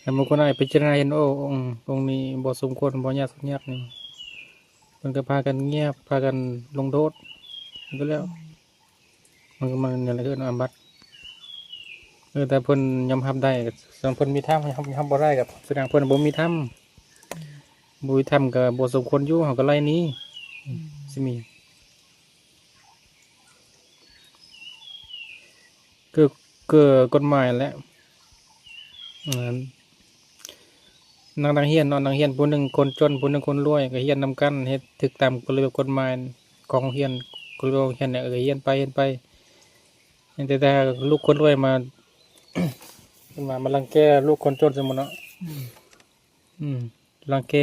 ແຕ່ບາງຄົນອາດໄປພິຈາລະນາເຫັນ ໂອ້ ອົງ ອົງນີ້ບໍ່ສົມຄວນ ບໍ່ຍາກ ຍາກນີ້ ເພິ່ນກໍພາກັນງຽບ ພາກັນລົງໂທດ ມັນກໍແລ້ວ ມັນກໍ ມັນນັ້ນແຫຼະ ເອີ້ນອາບັດ. ເອີ ແຕ່ເພິ່ນຍອມຮັບໄດ້ ສ່ວນເພິ່ນມີທຳ ເຮົາ ເຮົາບໍ່ໄດ້ກໍສະແດງເພິ່ນບໍ່ມີທຳ ບໍ່ມີທຳກໍບໍ່ສົມຄວນຢູ່ ເຮົາກໍໄລ່ໜີ ອືມ ຊິມີ ຄື ຄືກົດໝາຍແຫຼະ ອັນ ນັກ ນັກຮຽນເນາະ ນັກຮຽນຜູ້ໜຶ່ງຄົນຈົນ ຜູ້ໜຶ່ງຄົນລວຍ ກໍຮຽນນຳກັນ ເຮັດຖືກຕາມລະບຽບກົດໝາຍຂອງໂຮງຮຽນ ກົດລະບຽບໂຮງຮຽນ ເອີ ຮຽນໄປ ຮຽນໄປ ແຕ່ ແຕ່ລູກຄົນລວຍມາ ເພິ່ນວ່າມາລັງແກລູກຄົນຈົນ ສົມມຸດເນາະ ອືມ ອືມ ລັງແກ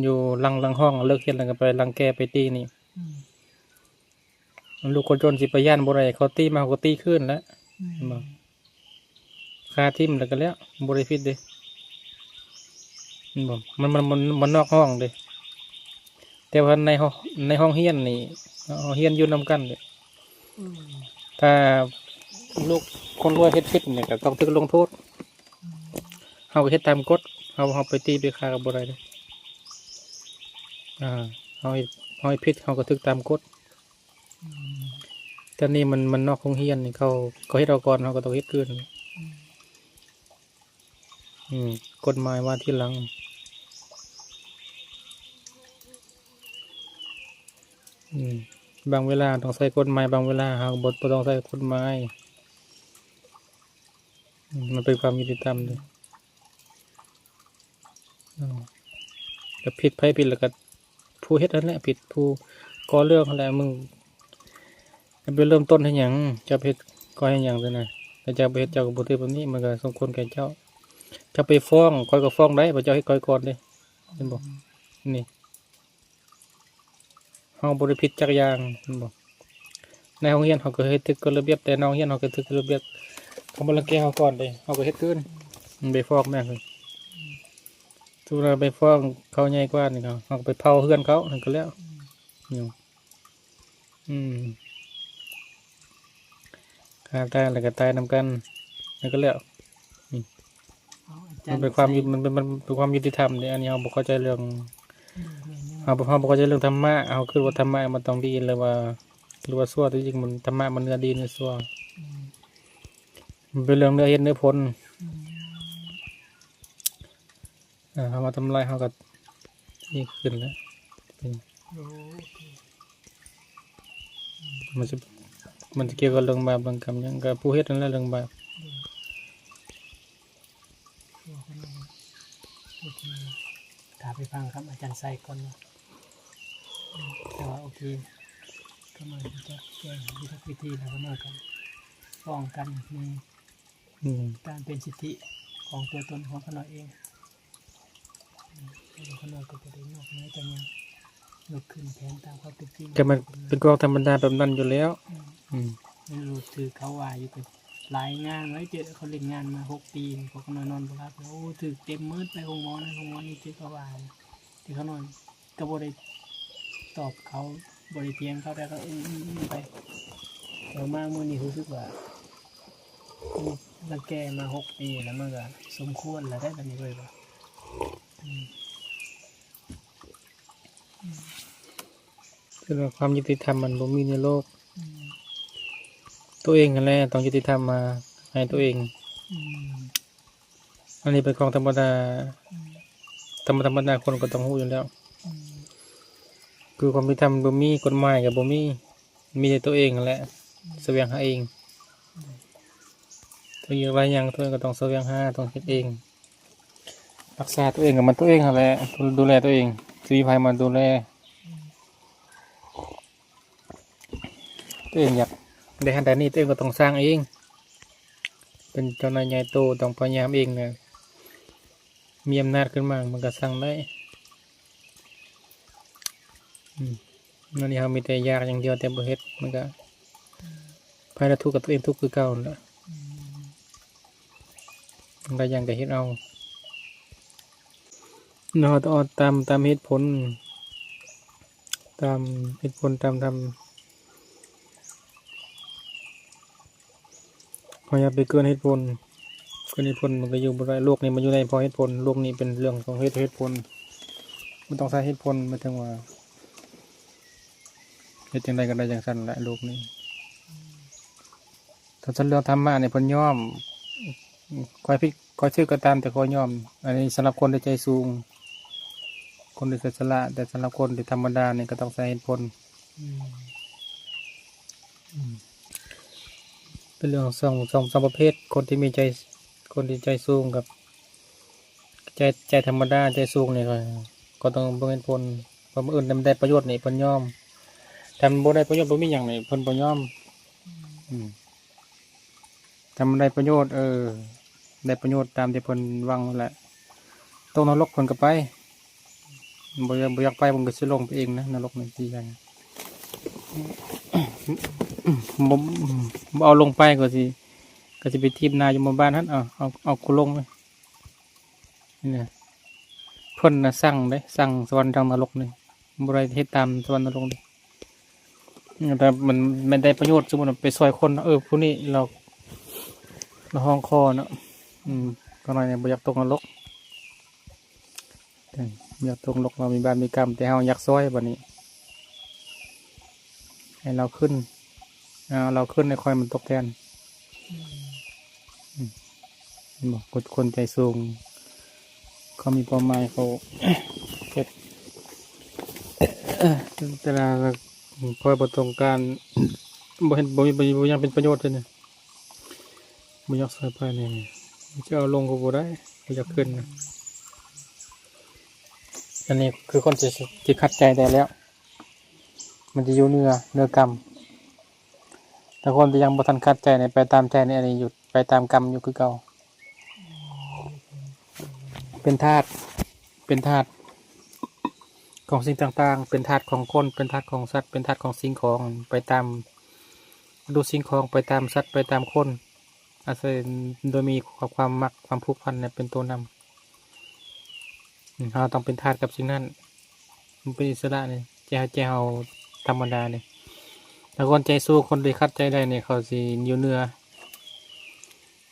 ຢູ່ຫຼັງ ຫຼັງຫ້ອງ ເລີກຮຽນແລ້ວກໍໄປລັງແກໄປຕີນີ້ ອືມ ລູກຄົນຈົນຊິໄປຢ້ານບໍ່ໄດ້ ເຂົາຕີມາເຮົາກໍຕີຄືນແຫຼະ ອືມ ເຫັນບໍ່? ຄາຖິ້ມແລ້ວກໍແລ້ວ ບໍ່ໄດ້ຜິດເດ້ ເຫັນບໍ່? ມັນ ມັນ ມັນ ມັນນອກຫ້ອງເດ້ ແຕ່ວ່າໃນຫ້ອງ ໃນຫ້ອງຮຽນນີ້ ເຮົາຮຽນຢູ່ນຳກັນເດ້ ອືມ ຖ້າລູກຄົນລວຍເຮັດຜິດນີ້ກໍຕ້ອງຖືກລົງໂທດ ອືມ ເຮົາກໍເຮັດຕາມກົດ ເຮົາ ເຮົາໄປຕີໄປຂ້າກໍບໍ່ໄດ້ເດ້ ອ່າ ເຮົາເຮັດ ເຮົາເຮັດຜິດ ເຮົາກໍຖືກຕາມກົດ ອືມ ແຕ່ນີ້ມັນ ມັນນອກໂຮງຮຽນນີ້ ເຂົາ ເຂົາເຮັດເອົາກ່ອນ ເຮົາກໍຕ້ອງເຮັດຄືນ ອືມ ອືມ ກົດໝາຍມາທີຫຼັງ ອືມ ບາງເວລາຕ້ອງໃຊ້ກົດໝາຍ ບາງເວລາເຮົາບໍ່ ບໍ່ຕ້ອງໃຊ້ກົດໝາຍ ອືມ ມັນເປັນຄວາມຍຸຕິທຳເດ້ ອືມ ກໍຜິດ ໃຜຜິດແລ້ວກໍຜູ້ເຮັດຫັ້ນແຫຼະຜິດ ຜູ້ກໍ່ເລື່ອງຫັ້ນແຫຼະ ມຶງ ໄປເລີ່ມຕົ້ນເຮັດຫຍັງ? ເຈົ້າໄປເຮັດ ກໍ່ເຮັດຫຍັງຊັ້ນນະ? ແລ້ວເຈົ້າໄປເຮັດ ເຈົ້າກໍບໍ່ຖືກແບບນີ້ ມັນກໍສົມຄວນແກ່ເຈົ້າ. ເຈົ້າໄປຟ້ອງ ຂ້ອຍກໍຟ້ອງໄດ້ ເພາະເຈົ້າເຮັດຂ້ອຍກ່ອນເດ້ ເຫັນບໍ່? ນີ້ ເຮົາບໍ່ໄດ້ຜິດຈັກຢ່າງ ເຫັນບໍ່? ໃນໂຮງຮຽນເຮົາກໍເຮັດຖືກກົດລະບຽບ ແຕ່ນອກໂຮງຮຽນເຮົາກໍຖືກກົດລະບຽບ ເຂົາມາລັງແກເຮົາກ່ອນເດ້ ເຮົາກໍເຮັດຄືນ ໄປຟ້ອງແມ່ນ ສົມມຸດວ່າໄປຟ້ອງເຂົາໃຫຍ່ກວ່ານີ້ ເຮົາກໍໄປເຜົາເຮືອນເຂົາ ນັ້ນກໍແລ້ວ ອືມ ອືມ ຂ້າຕາຍແລ້ວກໍຕາຍນຳກັນ ນັ້ນກໍແລ້ວ ອືມ ມັນເປັນຄວາມ ມັນເປັນ ມັນເປັນຄວາມຍຸຕິທຳເດ້ ອັນນີ້ເຮົາບໍ່ເຂົ້າໃຈເລື່ອງ ເຮົາ ເຮົາບໍ່ເຂົ້າໃຈເລື່ອງທຳມະ ເຮົາຄິດວ່າທຳມະມັນຕ້ອງດີ ຫຼືວ່າ ຫຼືວ່າຊົ່ວ ທີ່ຈິງມັນ ທຳມະມັນເໜືອດີເໜືອຊົ່ວ ອືມ ມັນເປັນເລື່ອງເໜືອເຫດເໜືອຜົນ ອືມ ອ່າ ເຮົາມາທຳລາຍ ເຮົາກໍນີ້ຂຶ້ນແລ້ວ ໂອເຄ ມັນຈະ ມັນຈະກ່ຽວກັບເລື່ອງບາບເລື່ອງກຳຫຍັງ ກໍຜູ້ເຮັດນັ້ນແຫຼະເລື່ອງບາບ ໂອເຄ ຖ້າໄປຟັງຄຳອາຈານໄຊກ່ອນເນາະ ແຕ່ວ່າໂອເຄ ກໍມາຈະແຈ້ງຍຸດທະວິທີ ແລ້ວກໍມາກັນຟ້ອງກັນໃນ ອືມ ການເປັນສິດທິຂອງຕົວຕົນຂອງຂ້ານ້ອຍເອງ ອືມ ຂ້ານ້ອຍກໍບໍ່ໄດ້ນອກເໜືອຈາກຫຍັງ ຍົກຂຶ້ນແທນຕາມຄວາມເປັນຈິງ ກໍມັນເປັນຂອງທຳມະດາແບບນັ້ນຢູ່ແລ້ວ ອືມ ອືມ ແມ່ນ ຖືກເຂົາວ່າຢູ່ ກໍຫຼາຍງານຫຼາຍເທື່ອ ເຂົາຫຼິ້ນງານມາຫົກປີ ພວກຂ້ານ້ອຍນອນບໍ່ຫຼັບ ໂອ້ ຖືກເຕັມໝົດ ໄປໂຮງໝໍນັ້ນໂຮງໝໍນີ້ ຖືກເຂົາວ່າ ທີ່ເຂົານອນ ກໍບໍ່ໄດ້ຕອບເຂົາ ບໍ່ໄດ້ຖຽງເຂົາ ແຕ່ກໍອືມໆໄປ ແຕ່ມາມື້ນີ້ຮູ້ສຶກວ່າ ອືມ ລັງແກມາຫົກປີແລ້ວ ມັນກໍສົມຄວນແລ້ວເດ້ ບັດນີ້ເວີຍວ່າ ອືມ ອືມ ຄືວ່າຄວາມຍຸຕິທຳມັນບໍ່ມີໃນໂລກ ອືມ ຕົວເອງຫັ້ນແຫຼະຕ້ອງຍຸຕິທຳມາໃຫ້ຕົວເອງ ອືມ ອັນນີ້ເປັນຂອງທຳມະດາ ອືມ ທຳມະ ທຳມະດາຄົນກໍຕ້ອງຮູ້ຢູ່ແລ້ວ ອືມ ຄືຄວາມຍຸຕິທຳບໍ່ມີ ກົດໝາຍກໍບໍ່ມີ ມີແຕ່ຕົວເອງຫັ້ນແຫຼະ ອືມ ສະແຫວງຫາເອງ ອືມ ຕົວເອງຢາກໄດ້ຫຍັງ ຕົວເອງກໍຕ້ອງສະແຫວງຫາ ຕ້ອງເຮັດເອງ ອືມ ຮັກສາຕົວເອງກໍມັນຕົວເອງຫັ້ນແຫຼະ ດູແລຕົວເອງ ຊິມີໃຜມາດູແລ ອືມ ຕົວເອງຢາກໄດ້ຫັ້ນໄດ້ນີ້ ຕົວເອງກໍຕ້ອງສ້າງເອງ ເປັນເຈົ້ານາຍໃຫຍ່ໂຕຕ້ອງພະຍາຍາມເອງນະ ມີອຳນາດຂຶ້ນມາມັນກໍສັ່ງໄດ້ ອືມ ອັນນີ້ເຮົາມີແຕ່ຢາກຢ່າງດຽວ ແຕ່ບໍ່ເຮັດ ມັນກໍ ອືມ ໃຜລະທຸກກັບຕົວເອງ ທຸກຄືເກົ່າຫັ້ນແຫຼະ ອືມ ຫຼາຍຢ່າງກໍເຮັດເອົາ ເຮົາຕ້ອງເອົາຕາມ ຕາມເຫດຜົນ ຕາມເຫດຜົນ ຕາມທຳ ເຮົາຢ່າໄປເກີນເຫດຜົນ ເກີນເຫດຜົນມັນກໍຢູ່ບໍ່ໄດ້. ໂລກນີ້ມັນຢູ່ໄດ້ເພາະເຫດຜົນ. ໂລກນີ້ເປັນເລື່ອງຂອງເຫດ ເຫດຜົນ. ມັນຕ້ອງໃຊ້ເຫດຜົນ. ໝາຍເຖິງວ່າ ເຮັດຈັ່ງໃດກໍໄດ້ຈັ່ງຊັ້ນແຫຼະ ໂລກນີ້. ຖ້າເລື່ອງທຳມະນີ້ເພິ່ນຍອມ. ຂ້ອຍຜິດ ຂ້ອຍຖືກກໍຕາມ ແຕ່ຂ້ອຍຍອມ. ອັນນີ້ສຳລັບຄົນທີ່ໃຈສູງ, ຄົນທີ່ເສຍສະຫຼະ, ແຕ່ສຳລັບຄົນທີ່ທຳມະດານີ້ກໍຕ້ອງໃຊ້ເຫດຜົນ. ອືມ ອືມ ເປັນເລື່ອງຂອງສອງ ສອງ ສອງປະເພດ, ຄົນທີ່ມີໃຈ ຄົນທີ່ໃຈສູງກັບ ໃຈ ໃຈທຳມະດາ, ໃຈສູງນີ້ກໍ ກໍຕ້ອງເບິ່ງເຫດຜົນ. ເພາະມື້ອື່ນມັນໄດ້ປະໂຫຍດນີ້ເພິ່ນຍອມ, ຖ້າມັນບໍ່ໄດ້ປະໂຫຍດ ບໍ່ມີຫຍັງນີ້ເພິ່ນບໍ່ຍອມ. ອືມ ຖ້າມັນໄດ້ປະໂຫຍດ ເອີ ໄດ້ປະໂຫຍດຕາມທີ່ເພິ່ນຫວັງນັ້ນແຫຼະ, ຕົກນະລົກເພິ່ນກໍໄປ. ບໍ່ ບໍ່ຢາກໄປ ເພິ່ນກໍຊິລົງໄປເອງນະ ນະລົກນີ້ຊິຢ່າງ ບໍ່ ບໍ່ເອົາລົງໄປກໍຊິ ກໍຊິໄປຖີບໜ້າຢູ່ໝູ່ບ້ານຫັ້ນ. ເອົາ ເອົາ ເອົາກູລົງໄປ. ນີ້ນະ ເພິ່ນນະສັ່ງເດ້ ສັ່ງສະຫວັນທາງນະລົກນີ້, ບໍ່ໄດ້ເຮັດຕາມສະຫວັນນະລົກເດ້. ແຕ່ມັນ ມັນໄດ້ປະໂຫຍດ, ສົມມຸດວ່າໄປຊ່ອຍຄົນ ເອີ ຜູ້ນີ້ລາວ ລາວຮ້ອງຂໍເນາະ. ອືມ ກໍໜ້ອຍນີ້ບໍ່ຢາກຕົກນະລົກ, ບໍ່ຢາກຕົກນະລົກ, ລາວມີບາບມີກຳ, ແຕ່ເຮົາຢາກຊ່ອຍບັດນີ້. ໃຫ້ລາວຂຶ້ນ ເອົາລາວຂຶ້ນ ໃຫ້ຂ້ອຍມັນຕົກແທນ. ອືມ ອືມ ເຫັນບໍ່? ຄົນ ຄົນໃຈສູງ ເຂົາມີເປົ້າໝາຍ ເຂົາເຮັດ. ແຕ່ລະ ຂ້ອຍບໍ່ຕ້ອງການ ບໍ່ເຫັນ ບໍ່ມີ ບໍ່ມີຫຍັງເປັນປະໂຫຍດເລີຍນີ້. ບໍ່ຢາກໃສ່ໄປນີ້ ຈະເອົາລົງກໍບໍ່ໄດ້, ບໍ່ຢາກຂຶ້ນນະ. ອັນນີ້ຄືຄົນທີ່ ທີ່ຂັດໃຈໄດ້ແລ້ວ ມັນຈະຢູ່ເໜືອ ເໜືອກຳ. ແຕ່ຄົນທີ່ຍັງບໍ່ທັນຂັດໃຈນີ້ ໄປຕາມໃຈນີ້ ອັນນີ້ຢູ່ ໄປຕາມກຳຢູ່ຄືເກົ່າ. ເປັນທາດ ເປັນທາດຂອງສິ່ງຕ່າງໆ, ເປັນທາດຂອງຄົນ, ເປັນທາດຂອງສັດ, ເປັນທາດຂອງສິ່ງຂອງ, ໄປຕາມ ດູສິ່ງຂອງ ໄປຕາມສັດ ໄປຕາມຄົນ, ອາໄສໂດຍມີຄວາມ ຄວາມມັກ ຄວາມຜູກພັນເປັນໂຕນຳ. ເຮົາຕ້ອງເປັນທາດກັບສິ່ງນັ້ນ, ມັນເປັນອິດສະຫຼະນີ້, ໃຈເຮົາ ໃຈເຮົາທຳມະດານີ້. ຖ້າຄົນໃຈສູງ ຄົນທີ່ຂັດໃຈໄດ້ນີ້ ເຂົາຊິຢູ່ເໜືອ,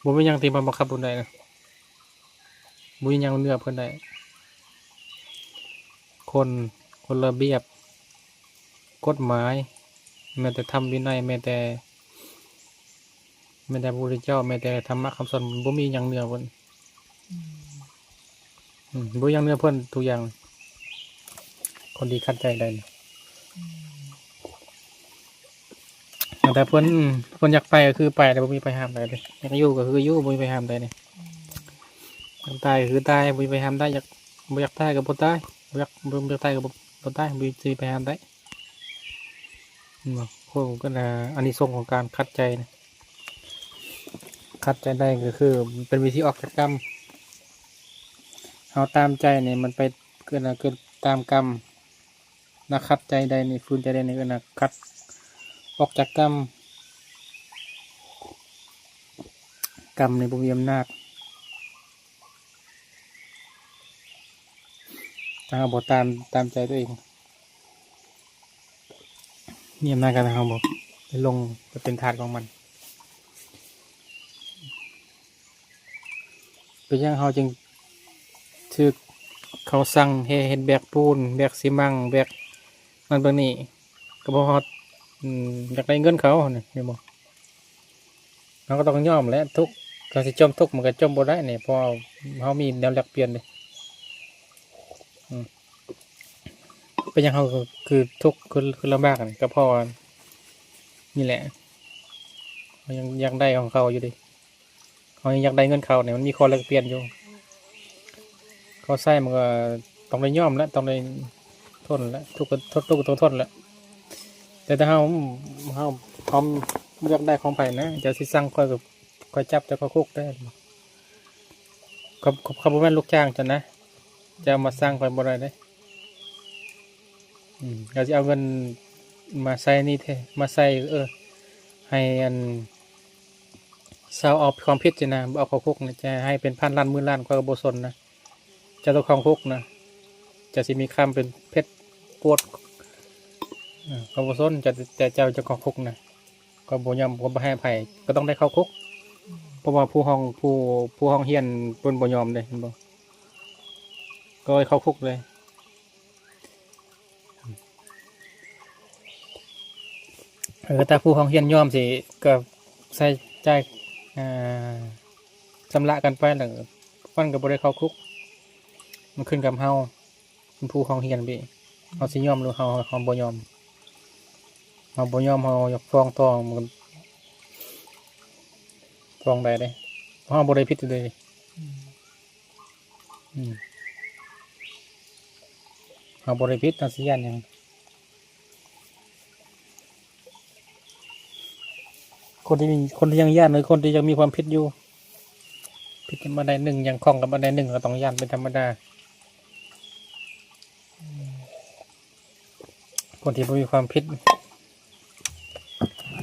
ບໍ່ມີຫຍັງທີ່ມາບັງຄັບເພິ່ນໄດ້ນະ. ບໍ່ມີຫຍັງເໜືອເພິ່ນໄດ້. ກົດ ກົດລະບຽບ ກົດໝາຍ ແມ້ແຕ່ທຳວິໄນ ແມ້ແຕ່ ແມ້ແຕ່ພະພຸດທະເຈົ້າ ແມ້ແຕ່ທຳມະຄຳສອນ ບໍ່ມີຫຍັງເໜືອເພິ່ນ. ອືມ ອືມ ບໍ່ມີຫຍັງເໜືອເພິ່ນ ທຸກຢ່າງ ຄົນທີ່ຂັດໃຈໄດ້. ອືມ ແຕ່ເພິ່ນ ເພິ່ນຢາກໄປກໍຄືໄປ ແຕ່ບໍ່ມີໃຜຫ້າມໄດ້ເດ້, ຢາກຢູ່ກໍຄືຢູ່ ບໍ່ມີໃຜຫ້າມໄດ້ເດ້. ອືມ ຢາກຕາຍກໍຄືຕາຍ ບໍ່ມີໃຜຫ້າມໄດ້, ຢາກ ບໍ່ຢາກຕາຍກໍບໍ່ຕາຍ, ບໍ່ຢາກ ບໍ່ຢາກຕາຍກໍບໍ່ ບໍ່ຕາຍ, ບໍ່ມີໃຜຫ້າມໄດ້. ເຫັນບໍ່? ໂອ້ ກໍລະ ອານິສົງຂອງການຂັດໃຈນະ, ຂັດໃຈໄດ້ກໍຄືເປັນວິທີອອກຈາກກຳ. ເຮົາຕາມໃຈນີ້ ມັນໄປ ເກີດ ເກີດຕາມກຳ. ລະຂັດໃຈໄດ້ນີ້ ຝືນໃຈໄດ້ນີ້ ເອີ້ນວ່າຂັດອອກຈາກກຳ. ກຳນີ້ບໍ່ມີອຳນາດ ຖ້າເຮົາບໍ່ຕາມ ຕາມໃຈຕົວເອງ. ມີອຳນາດກໍຖ້າເຮົາບໍ່ໄປຫຼົງໄປເປັນທາດຂອງມັນ. ເປັນຫຍັງເຮົາຈຶ່ງຖືກເຂົາສັ່ງໃຫ້ເຮັດແບກປູນ ແບກຊີມັງ ແບກນັ້ນແບກນີ້ ກໍເພາະເຮົາ ອືມ ຢາກໄດ້ເງິນເຂົາຫັ້ນນະ ແມ່ນບໍ່? ເຮົາກໍຕ້ອງຍອມແຫຼະ ທຸກ ກໍຊິຈົມທຸກ ມັນກໍຈົມບໍ່ໄດ້ນີ້ ເພາະເຮົາມີແນວແລກປ່ຽນເດ້. ອືມ ເປັນຫຍັງເຮົາຄືທຸກ ຄື ຄືລຳບາກນີ້ ກໍເພາະວ່ານີ້ແຫຼະ ເຮົາຍັງຢາກໄດ້ຂອງເຂົາຢູ່ເດ້. ເຮົາຍັງຢາກໄດ້ເງິນເຂົານີ້ ມັນມີຂໍ້ແລກປ່ຽນຢູ່. ເຂົາໃຊ້ມັນກໍຕ້ອງໄດ້ຍອມແຫຼະ ຕ້ອງໄດ້ທົນແຫຼະ ທຸກກໍ ທຸກກໍຕ້ອງທົນແຫຼະ. ແຕ່ຖ້າເຮົາ ເຮົາ ເຮົາບໍ່ຢາກໄດ້ຂອງໃຜນະ ເຈົ້າຊິສັ່ງຂ້ອຍກໍ ຂ້ອຍຈັບເຈົ້າເຂົ້າຄຸກໄດ້. ເຂົາ ເຂົາ ເຂົາບໍ່ແມ່ນລູກຈ້າງເຈົ້ານະ ເຈົ້າມາສັ່ງຂ້ອຍບໍ່ໄດ້ເດ້. ອືມ ເຂົາຊິເອົາເງິນມາໃຊ້ໜີ້ແທ້ ມາໃຊ້ ເອີ ໃຫ້ອັນ ເຊົາເອົາຄວາມຜິດຊີ້ນະ ບໍ່ເອົາເຂົ້າຄຸກນະ ຈະໃຫ້ເປັນພັນລ້ານໝື່ນລ້ານ ຂ້ອຍກໍບໍ່ສົນນະ. ເຈົ້າຕົກເຂົ້າຄຸກນະ ເຈົ້າຊິມີຄຳເປັນເພັດປວດ ເອີ ຂ້ອຍບໍ່ສົນ ເຈົ້າ ແຕ່ເຈົ້າ ເຈົ້າເຂົ້າຄຸກນະ ຂ້ອຍບໍ່ຍອມ ຂ້ອຍບໍ່ໃຫ້ອະໄພ ກໍຕ້ອງໄດ້ເຂົ້າຄຸກ. ອືມ ະວ່າຜູ້ຮ້ອງ ຜູ້ ຜູ້ຮ້ອງຮຽນເພິ່ນບໍ່ຍອມເດ້ ເຫັນບໍ່? ກໍເຂົ້າຄຸກເລີຍ. ເອີ ຖ້າຜູ້ຮ້ອງຮຽນຍອມຊິ ກໍໃຊ້ຈ່າຍ ອ່າ ຊຳລະກັນໄປ ແລ້ວມັນກໍບໍ່ໄດ້ເຂົ້າຄຸກ. ມັນຂຶ້ນກັບເຮົາ ເປັນຜູ້ຮ້ອງຮຽນເດ້ ເຮົາຊິຍອມ ຫຼືເຮົາ ເຮົາບໍ່ຍອມ. ເຮົາບໍ່ຍອມ ເຮົາຢາກຟ້ອງຕໍ່ ມັນຟ້ອງໄດ້ເດ້ ເຮົາບໍ່ໄດ້ຜິດເດ້. ອືມ ອືມ ເຮົາບໍ່ໄດ້ຜິດ ເຮົາຊິຢ້ານຫຍັງ? ຄົນທີ່ມີ ຄົນທີ່ຍັງຢ້ານ ຫຼືຄົນທີ່ຍັງມີຄວາມຜິດຢູ່ ຜິດກັບອັນໃດໜຶ່ງ ຍັງຂ້ອງກັບອັນໃດໜຶ່ງ ກໍຕ້ອງຢ້ານເປັນທຳມະດາ. ອືມ ຄົນທີ່ບໍ່ມີຄວາມຜິດ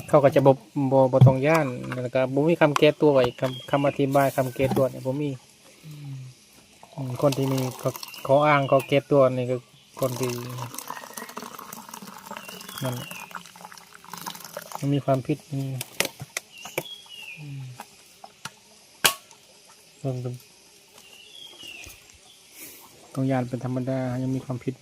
ເຂົາກໍຈະບໍ່ ບໍ່ ບໍ່ຕ້ອງຢ້ານ ແລ້ວກໍບໍ່ມີຄຳແກ້ຕົວອີກ ຄຳ ຄຳອະທິບາຍ ຄຳແກ້ຕົວນີ້ບໍ່ມີ. ອືມ ອືມ ຄົນທີ່ມີຂໍ້ ຂໍ້ອ້າງ ຂໍ້ແກ້ຕົວນີ້ ກໍຄົນທີ່ນັ້ນ ມັນມີຄວາມຜິດ. ອືມ ອືມ ເບິ່ງ ເບິ່ງ ຕ້ອງຢ້ານເປັນທຳມະດາ ຍັງມີຄວາມຜິດ.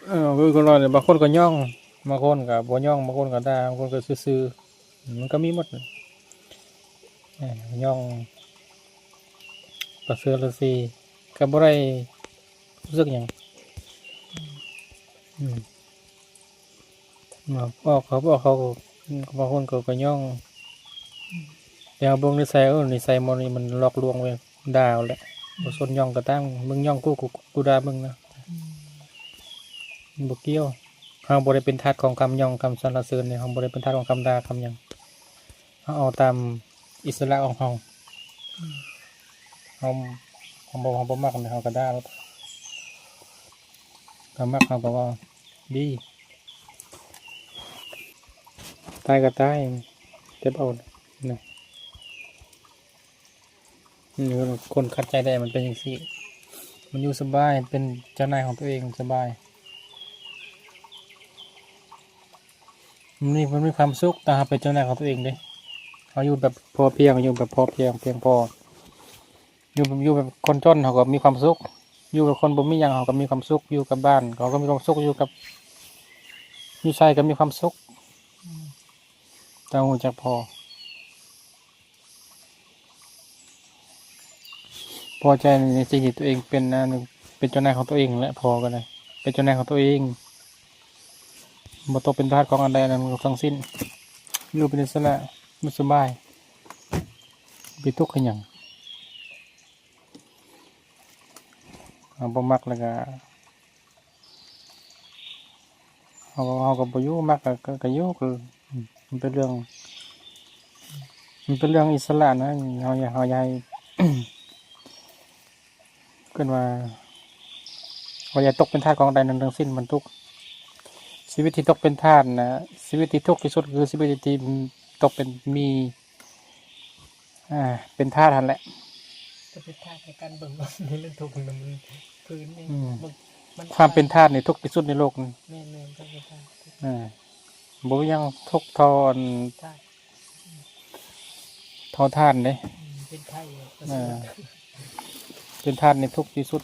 ເອີ ຄືຄົນເຮົານີ້ ບາງຄົນກໍຍ້ອງ ບາງຄົນກໍບໍ່ຍ້ອງ ບາງຄົນກໍດ່າ ບາງຄົນກໍຊື່ໆ ມັນກໍມີໝົດ. ເອີ ຍ້ອງປະເສີດລະສີ ກໍບໍ່ໄດ້ຮູ້ສຶກຫຍັງ. ອືມ ອອກ ເຂົາ ອອກ ເຂົາ ບາງຄົນເຂົາກໍຍ້ອງ ແຕ່ເຮົາເບິ່ງນິໄສ ເອີ ນິໄສໝໍນີ້ມັນຫຼອກລວງເວີຍ ດ່າເອົາແຫຼະ. ອືມ ບໍ່ສົນ ຍ້ອງກໍຕາມ ມຶງຍ້ອງກູ ກູ ກູດ່າມຶງນະ. ອືມ ມັນບໍ່ກ່ຽວ ເຮົາບໍ່ໄດ້ເປັນທາດຂອງຄຳຍ້ອງ ຄຳສັນລະເສີນນີ້ ເຮົາບໍ່ໄດ້ເປັນທາດຂອງຄຳດ່າ ຄຳຫຍັງ ເຮົາເອົາຕາມອິດສະຫຼະຂອງເຮົາ. ອືມ ເຮົາ ເຮົາບໍ່ ເຮົາບໍ່ມັກນີ້ ເຮົາກໍດ່າໂລດ. ກໍມັກເຮົາກໍເວົ້າດີ ຕາຍກໍຕາຍ ແຕ່ເວົ້ານະ. ອືມ ຄົນຂັດໃຈໄດ້ມັນເປັນຈັ່ງຊີ້ ມັນຢູ່ສະບາຍ ເປັນເຈົ້ານາຍຂອງຕົວເອງສະບາຍ. ມັນມີ ມັນມີຄວາມສຸກ ຖ້າເຮົາເປັນເຈົ້ານາຍຂອງຕົວເອງເດ້. ເຮົາຢູ່ແບບພໍພຽງ ຢູ່ແບບພໍພຽງ ພຽງພໍ ຢູ່ ຢູ່ແບບຄົນຈົນ ເຮົາກໍມີຄວາມສຸກ ຢູ່ແບບຄົນບໍ່ມີຫຍັງ ເຮົາກໍມີຄວາມສຸກ ຢູ່ກັບບ້ານ ເຮົາກໍມີຄວາມສຸກ ຢູ່ກັບ ຢູ່ໃສກໍມີຄວາມສຸກ. ອືມ ຕ້ອງຮູ້ຈັກພໍ ພໍໃຈໃນສິ່ງທີ່ຕົວເອງເປັນນະ ເປັນເຈົ້ານາຍຂອງຕົວເອງແຫຼະ. ພໍກໍໄດ້ເປັນເຈົ້ານາຍຂອງຕົວເອງ ບໍ່ຕົກເປັນທາດຂອງອັນໃດອັນໜຶ່ງທັງສິ້ນ ຢູ່ເປັນອິດສະຫຼະ ຢູ່ສະບາຍ ໄປທຸກເຮັດຫຍັງ? ເຮົາບໍ່ມັກແລ້ວກະ ເຮົາ ເຮົາກໍບໍ່ຢູ່ ມັກກໍ ກໍ ກໍຢູ່ ຄື ມັນເປັນເລື່ອງ ມັນເປັນເລື່ອງອິດສະຫຼະນະ. ເຮົາ ເຮົາຢາກໃຫ້ ເອີ້ນວ່າ ເຮົາຢ່າຕົກເປັນທາດຂອງອັນໃດໜຶ່ງທັງສິ້ນ ມັນທຸກ. ຊີວິດທີ່ຕົກເປັນທາດນະ ຊີວິດທີ່ທຸກທີ່ສຸດຄືຊີວິດທີ່ຕົກເປັນ ມີ ອ່າ ເປັນທາດຫັ້ນແຫຼະ ກໍເປັນທາດໃນການເບິ່ງ ໃນເລື່ອງທຸກນະ ມັນພື້ນນີ້ ອືມ ມັນ ມັນ ຄວາມເປັນທາດນີ້ທຸກທີ່ສຸດໃນໂລກນີ້. ແມ່ນໆ ຄວາມເປັນທາດ ອ່າ ບໍ່ມີຫຍັງທຸກເທົ່າອັນ ທາດ ເທົ່າທາດເດ້. ອືມ ເປັນໄຂ້ ອ່າ ເປັນທາດນີ້ທຸກທີ່ສຸດ.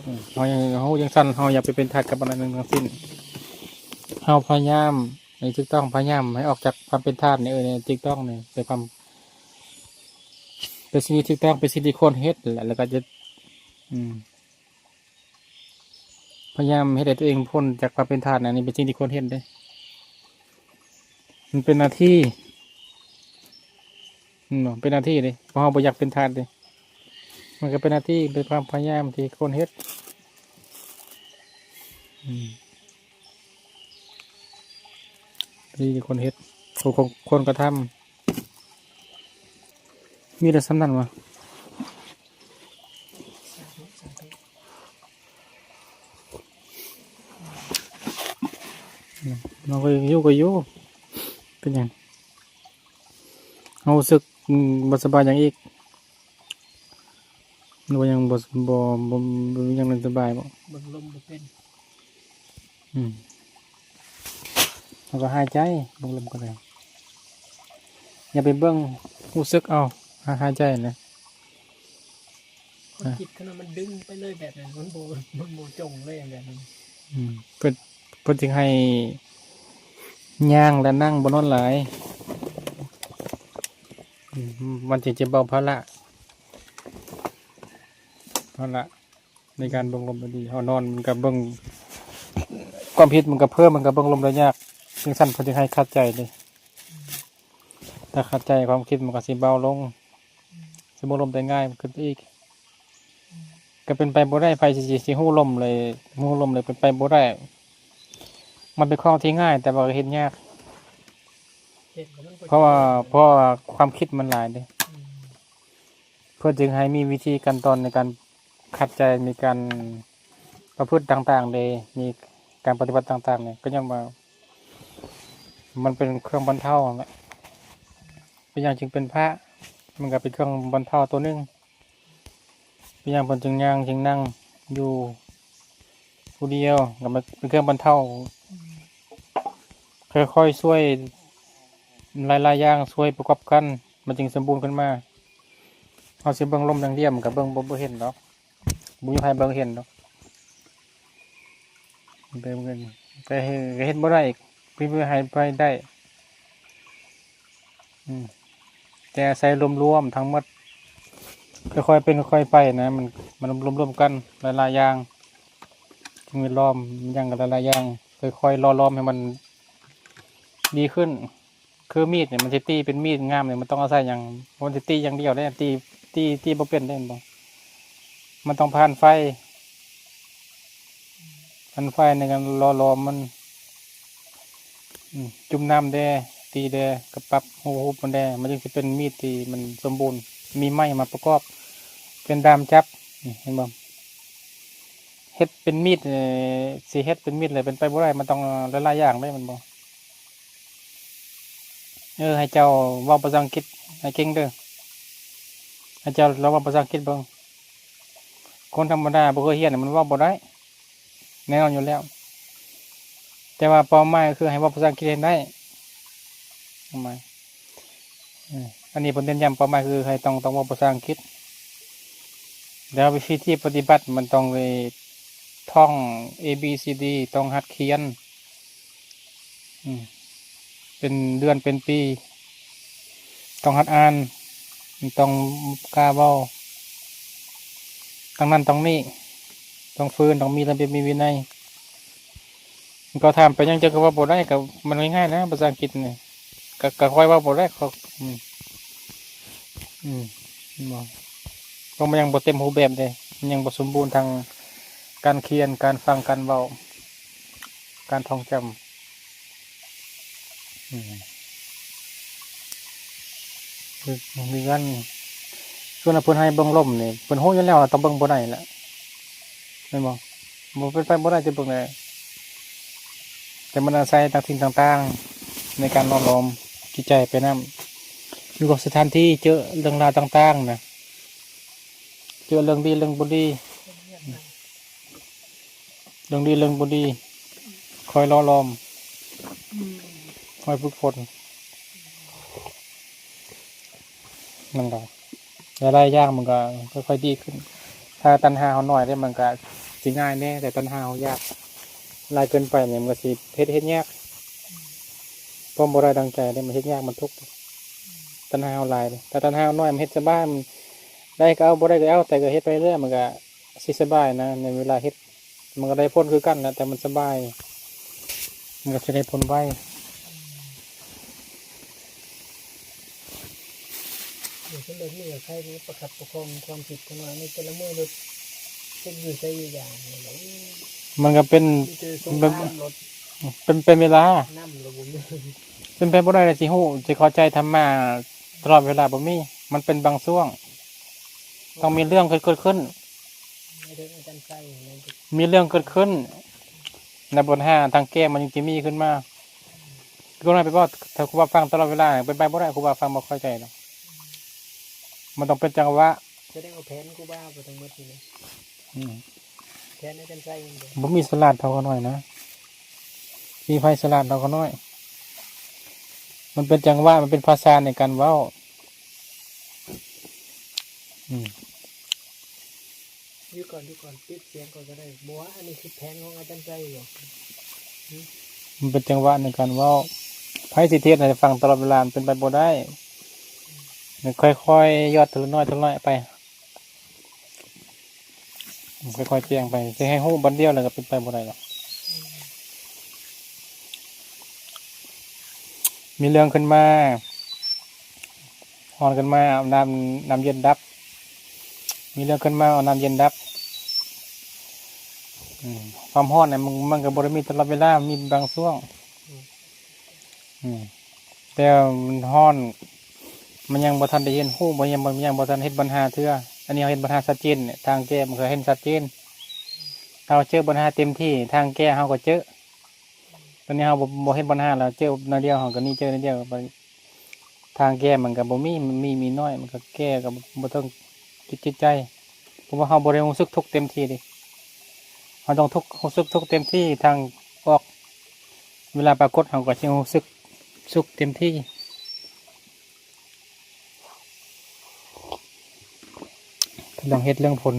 ອືມ ເຮົາ ເຮົາຮູ້ຈັ່ງຊັ້ນ ເຮົາຢ່າໄປເປັນທາດກັບອັນໃດໜຶ່ງທັງສິ້ນ. ເຮົາພະຍາຍາມໃຫ້ຖືກຕ້ອງ ພະຍາຍາມໃຫ້ອອກຈາກຄວາມເປັນທາດນີ້ ເອີ ໃຫ້ຖືກຕ້ອງນີ້ ເປັນຄວາມ ເປັນສິ່ງທີ່ຖືກຕ້ອງ ເປັນສິ່ງທີ່ຄວນເຮັດແຫຼະ ແລ້ວກໍຈະ ອືມ ພະຍາຍາມເຮັດໃຫ້ຕົວເອງພົ້ນຈາກຄວາມເປັນທາດນະ ນີ້ເປັນສິ່ງທີ່ຄວນເຮັດເດ້. ມັນເປັນໜ້າທີ່ ເນາະ ເປັນໜ້າທີ່ເດ້ ເພາະເຮົາບໍ່ຢາກເປັນທາດເດ້. ມັນກໍເປັນໜ້າທີ່ ເປັນຄວາມພະຍາຍາມທີ່ຄວນເຮັດ. ອືມ ທີ່ຄວນເຮັດ ຄົນ ຄົນ ຄົນກະທຳ ມີແຕ່ສ່ຳນັ້ນຫວາ? ເຮົາກໍຢູ່ກໍຢູ່ ເປັນຫຍັງ? ເຮົາຮູ້ສຶກ ອືມ ບໍ່ສະບາຍຫຍັງອີກ? ຫຼືວ່າຍັງບໍ່ ບໍ່ ບໍ່ ບໍ່ ຍັງບໍ່ສະບາຍບໍ່? ເບິ່ງລົມບໍ່ເປັນ. ອືມ ເຮົາກໍຫາຍໃຈ ເບິ່ງລົມກໍໄດ້. ຢ່າໄປເບິ່ງ ຮູ້ສຶກເອົາ ຫາ ຫາຍໃຈນະ. ຄວາມຄິດຂະໜາດມັນດຶງໄປເລີຍແບບນັ້ນ ມັນບໍ່ ມັນບໍ່ຈົ່ງເລີຍແບບນັ້ນ. ອືມ ເພິ່ນ ເພິ່ນຈຶ່ງໃຫ້ຍ່າງ ແລະ ນັ່ງ ບໍ່ນອນຫຼາຍ. ອືມ ມັນຈຶ່ງຈະເບົາພາລະ ພາລະໃນການເບິ່ງລົມດີ. ເຮົານອນມັນກໍເບິ່ງ ຄວາມຄິດມັນກໍເພີ່ມ ມັນກໍເບິ່ງລົມໄດ້ຍາກ. ຈັ່ງຊັ້ນເພິ່ນຈຶ່ງໃຫ້ຂັດໃຈເດ້. ຖ້າຂັດໃຈ ຄວາມຄິດມັນກໍຊິເບົາລົງ ຊິເບິ່ງລົມໄດ້ງ່າຍຂຶ້ນໄປອີກ. ກໍເປັນໄປບໍ່ໄດ້ ໃຜຊິ ຊິ ຊິຮູ້ລົມເລີຍ ຮູ້ລົມເລີຍ ເປັນໄປບໍ່ໄດ້. ມັນເປັນຂອງທີ່ງ່າຍ ແຕ່ວ່າກໍເຮັດຍາກ ເພາະວ່າ ເພາະວ່າຄວາມຄິດມັນຫຼາຍເດ້. ອືມ ເພິ່ນຈຶ່ງໃຫ້ມີວິທີຂັ້ນຕອນໃນການຂັດໃຈ ມີການປະພຶດຕ່າງໆເດ້ ມີການປະຕິບັດຕ່າງໆເດ້ ກໍຍ້ອນວ່າມັນເປັນເຄື່ອງບັນເທົາຫັ້ນແຫຼະ. ເປັນຫຍັງຈຶ່ງເປັນພະ? ມັນກໍເປັນເຄື່ອງບັນເທົາຕົວໜຶ່ງ. ເປັນຫຍັງເພິ່ນຈຶ່ງຍ່າງຈຶ່ງນັ່ງຢູ່ຜູ້ດຽວ? ກໍມັນເປັນເຄື່ອງບັນເທົາ ອືມ ຄ່ອຍໆຊ່ວຍ ຫຼາຍໆຢ່າງຊ່ວຍປະກອບກັນ ມັນຈຶ່ງສົມບູນຂຶ້ນມາ. ເຮົາຊິເບິ່ງລົມຢ່າງດຽວ ມັນກໍເບິ່ງບໍ່ ບໍ່ເຫັນດອກ ບໍ່ມີໃຜເບິ່ງເຫັນດອກ. ໄປເບິ່ງ ໄປເຮັດ ໄປເຮັດບໍ່ໄດ້ອີກ ມີໃຜ ໃຜໄດ້. ອືມ ແຕ່ອາໄສລວມໆທັງໝົດ ຄ່ອຍໆເປັນຄ່ອຍໆໄປນະ ມັນ ມັນລວມໆກັນຫຼາຍໆຢ່າງ ສິ່ງແວດລ້ອມ ຫຍັງກໍຫຼາຍໆຢ່າງ ຄ່ອຍໆຫຼໍ່ຫຼອມໃຫ້ມັນດີຂຶ້ນ. ຄືມີດນີ້ ມັນຊິຕີເປັນມີດງາມນີ້ ມັນຕ້ອງອາໄສຫຍັງ? ມັນຊິຕີຢ່າງດຽວເດ້ ຕີ ຕີ ຕີບໍ່ເປັນເດ້ ແມ່ນບໍ່? ມັນຕ້ອງຜ່ານໄຟ ຜ່ານໄຟໃນການຫຼໍ່ຫຼອມມັນ. ອືມ ຈຸ່ມນ້ຳແດ່ ຕີແດ່ ກໍປັບຮູບມັນແດ່ ມັນຈຶ່ງຊິເປັນມີດທີ່ມັນສົມບູນ ມີໄມ້ມາປະກອບ ເປັນດ້າມຈັບ ນີ້ ເຫັນບໍ່? ເຮັດເປັນມີດ ເອີ ຊິເຮັດເປັນມີດເລີຍ ເປັນໄປບໍ່ໄດ້ ມັນຕ້ອງຫຼາຍໆຢ່າງເດ້ ແມ່ນບໍ່? ເອີ ໃຫ້ເຈົ້າເວົ້າພາສາອັງກິດໃຫ້ເກັ່ງເດີ ໃຫ້ເຈົ້າລອງເວົ້າພາສາອັງກິດເບິ່ງ. ຄົນທຳມະດາບໍ່ເຄີຍຮຽນ ມັນເວົ້າບໍ່ໄດ້ ແນ່ນອນຢູ່ແລ້ວ. ແຕ່ວ່າເປົ້າໝາຍກໍຄືໃຫ້ເວົ້າພາສາອັງກິດໃຫ້ໄດ້ ເປົ້າໝາຍ ເອີ ອັນນີ້ເພິ່ນເນັ້ນຢ້ຳ ເປົ້າໝາຍຄືໃຫ້ຕ້ອງ ຕ້ອງເວົ້າພາສາອັງກິດ. ແລ້ວວິທີປະຕິບັດ ມັນຕ້ອງໄດ້ທ່ອງ ເອ ບີ ຊີ ດີ ຕ້ອງຫັດຂຽນ ອືມ ເປັນເດືອນເປັນປີ ຕ້ອງຫັດອ່ານ ຕ້ອງກ້າເວົ້າ ຕ້ອງນັ້ນຕ້ອງນີ້ ຕ້ອງຝືນ ຕ້ອງມີລະບຽບມີວິໄນ. ເຂົາຖາມໄປຫຍັງເຈົ້າຄືເວົ້າບໍ່ໄດ້ ກໍມັນງ່າຍໆນະ ພາສາອັງກິດນີ້ ກໍ ກໍຂ້ອຍເວົ້າບໍ່ໄດ້ ຂ້ອຍ ອືມ ອືມ ເຫັນບໍ່? ເພາະມັນຍັງບໍ່ເຕັມຮູບແບບເດ້ ມັນຍັງບໍ່ສົມບູນທັງການຂຽນ ການຟັງ ການເວົ້າ ການທ່ອງຈຳ. ອືມ ຄື ຄືກັນ ສ່ວນເພິ່ນໃຫ້ເບິ່ງລົມນີ້ ເພິ່ນຮູ້ຢູ່ແລ້ວວ່າຕ້ອງເບິ່ງບໍ່ໄດ້ແຫຼະ ແມ່ນບໍ່? ບໍ່ເປັນໄປບໍ່ໄດ້ທີ່ເບິ່ງໄດ້ ແຕ່ມັນອາໄສຕ່າງສິ່ງຕ່າງໆໃນການຫຼໍ່ຫຼອມຈິດໃຈໄປນຳ ຢູ່ກັບສະຖານທີ່ ເຈີເລື່ອງລາວຕ່າງໆນະ ເຈີເລື່ອງດີເລື່ອງບໍ່ດີ ເລື່ອງດີເລື່ອງບໍ່ດີ ຄອຍຫຼໍ່ຫຼອມ ອືມ ຄອຍຝຶກຝົນ ມັນກໍຫຼາຍໆຢ່າງ ມັນກໍຄ່ອຍໆດີຂຶ້ນ. ຖ້າຕັນຫາເຮົາໜ້ອຍເດ້ ມັນກໍຊິງ່າຍແດ່ ແຕ່ຕັນຫາເຮົາຢາກຫຼາຍເກີນໄປນີ້ ມັນກໍຊິເຮັດ ເຮັດຍາກ ຄວາມບໍ່ໄດ້ດັ່ງໃຈເດ້ ມັນເຮັດຍາກ ມັນທຸກ ຕັນຫາເຮົາຫຼາຍເດ້. ຖ້າຕັນຫາເຮົາໜ້ອຍ ມັນເຮັດສະບາຍ ມັນໄດ້ກໍເອົາ ບໍ່ໄດ້ກໍເອົາ ແຕ່ກໍເຮັດໄປເລື້ອຍ ມັນກໍ ຊິສະບາຍນະ ໃນເວລາເຮັດ ມັນກໍໄດ້ຜົນຄືກັນແຫຼະ ແຕ່ມັນສະບາຍ ມັນກໍຊິໄດ້ຜົນໄວ. ເອີ ເປັນແບບນີ້ກໍໃຄປະຄັບປະຄອງຄວາມຄິດຂອງເຮົາໃນແຕ່ລະມື້ ເຮັດຢູ່ໃສຢູ່ຢ່າງນີ້ແຫຼະ ມັນກໍເປັນ ມີແຕ່ສົງຄາມລົດ ເປັນ ເປັນເວລາ ນ້ຳລະບໍ່ມີ ເປັນໄປບໍ່ໄດ້ທີ່ຊິຮູ້ ຊິເຂົ້າໃຈທຳມະຕະຫຼອດເວລາ ບໍ່ມີ ມັນເປັນບາງຊ່ວງ ຕ້ອງມີເລື່ອງເກີດ ເກີດຂຶ້ນ ມີເລື່ອງເກີດຂຶ້ນໃນບັນຫາທາງແກ້ ມັນຈຶ່ງຈະມີຂຶ້ນມາ. ຄືຄົນນັ້ນໄປເວົ້າ ຖ້າຄູບາຟັງຕະຫຼອດເວລາ ເປັນໄປບໍ່ໄດ້ ຄູບາຟັງບໍ່ເຂົ້າໃຈດອກ. ມັນຕ້ອງເປັນຈັງຫວະ ສະແດງວ່າແຜນຄູບາໄປທັງໝົດນີ້ນະ. ອືມ ແຜນອາຈານໄຊແມ່ນບໍ່? ບໍ່ມີສະຫຼາດເທົ່າຂ້ານ້ອຍນະ. ມີໃຜສະຫຼາດເທົ່າຂ້ານ້ອຍ? ມັນເປັນຈັງຫວະ, ມັນເປັນພາສາໃນການເວົ້າ. ອືມ. ຢູ່ກ່ອນ, ຢູ່ກ່ອນ, ປິດສຽງກ່ອນກໍໄດ້. ບໍ່ວ່າ ອັນນີ້ຄືແຜນຂອງອາຈານໄຊບໍ? ມັນເປັນຈັງຫວະໃນການເວົ້າ. ໃຜຊິເທດໃຫ້ຟັງຕະຫຼອດເວລາ? ມັນເປັນໄປບໍ່ໄດ້. ຄ່ອຍໆ ຢອດເທື່ອລະໜ້ອຍ, ເທື່ອລະໜ້ອຍໄປ. ອືມ ຄ່ອຍໆແຈ້ງໄປ. ຊິໃຫ້ຮູ້ບັດດຽວແລ້ວກໍເປັນໄປບໍ່ໄດ້ດອກ. ມີເລື່ອງຂຶ້ນມາ ຮ້ອນຂຶ້ນມາ ເອົານ້ຳ ນ້ຳເຢັນດັບ. ມີເລື່ອງຂຶ້ນມາ ເອົານ້ຳເຢັນດັບ. ອືມ ຄວາມຮ້ອນນະ ມັນ ມັນກໍບໍ່ໄດ້ມີຕະຫຼອດເວລາ, ມີບາງຊ່ວງ. ອືມ ແຕ່ມັນຮ້ອນ ມັນຍັງບໍ່ທັນໄດ້ຮຽນຮູ້, ບໍ່ ຍັງ ຍັງບໍ່ທັນເຮັດບັນຫາເທື່ອ. ອັນນີ້ເຮົາເຮັດບັນຫາຊັດເຈນ, ທາງແກ້ມັນກໍເຫັນຊັດເຈນ. ເຮົາເຈີບັນຫາເຕັມທີ່, ທາງແກ້ເຮົາກໍເຈີ. ຕອນນີ້ເຮົາບໍ່ ບໍ່ເຮັດບັນຫາແລ້ວ, ເຈີໜ້ອຍດຽວເຮົາກໍໜີ, ເຈີໜ້ອຍດຽວ. ບັດນີ້ທາງແກ້ມັນກໍບໍ່ມີ, ມີ ມີໜ້ອຍ, ມັນກໍແກ້ກໍບໍ່ ບໍ່ຕ້ອງຄິດຈິດໃຈ, ເພາະວ່າເຮົາບໍ່ໄດ້ຮູ້ສຶກທຸກເຕັມທີ່ເດ້. ເຮົາຕ້ອງທຸກ ຮູ້ສຶກທຸກເຕັມທີ່, ທາງອອກເວລາປາກົດ ເຮົາກໍຊິຮູ້ສຶກສຸກເຕັມທີ່. ເລື່ອງເຫດເລື່ອງຜົນ